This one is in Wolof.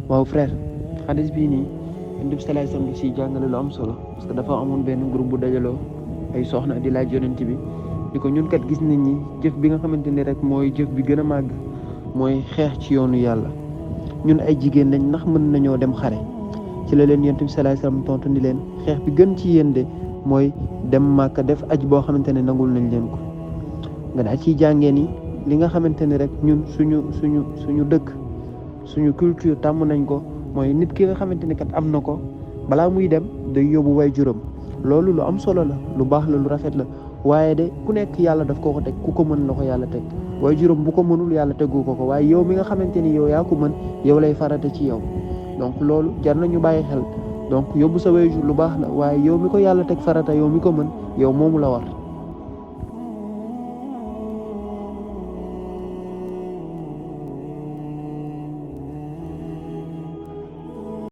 waaw frère hadith bii nii Yonent bi sallallahu alayhi wasallam si jàngale lu am solo parce que dafa amoon benn groupe bu dajaloo ay soxna di laaj Yonent bi di ko ñun kat gis nañ ni jëf bi nga xamante ni rek mooy jëf bi gën a màgg mooy xeex ci yoonu yàlla ñun ay jigéen lañ ndax mën nañoo dem xare ci la leen Yonent bi sallallahu alayhi wasallam tontu ni leen xeex bi gën ci yéen de mooy dem Màkka def aj boo xamante ne nangul nañ leen ko nga daa ciy jàngee ni li nga xamante ni rek ñun suñu dëkk suñu culture tàmm nañ ko mooy nit ki nga xamante ni kat am na ko balaa muy dem day yóbbu way juróom loolu lu am solo la lu baax la lu rafet la waaye de ku nekk yàlla daf ko teg ku ko mën la ko yàlla teg way juróom bu ko mënul yàlla tegu ko waaye yow mi nga xamante ni yow yaa ko mën yow lay farata ci yow donc loolu jar nañu bàyyi xel donc yóbbu sa way jur lu baax la waaye yow mi ko yàlla teg farata yow mi ko mën yow moomu la war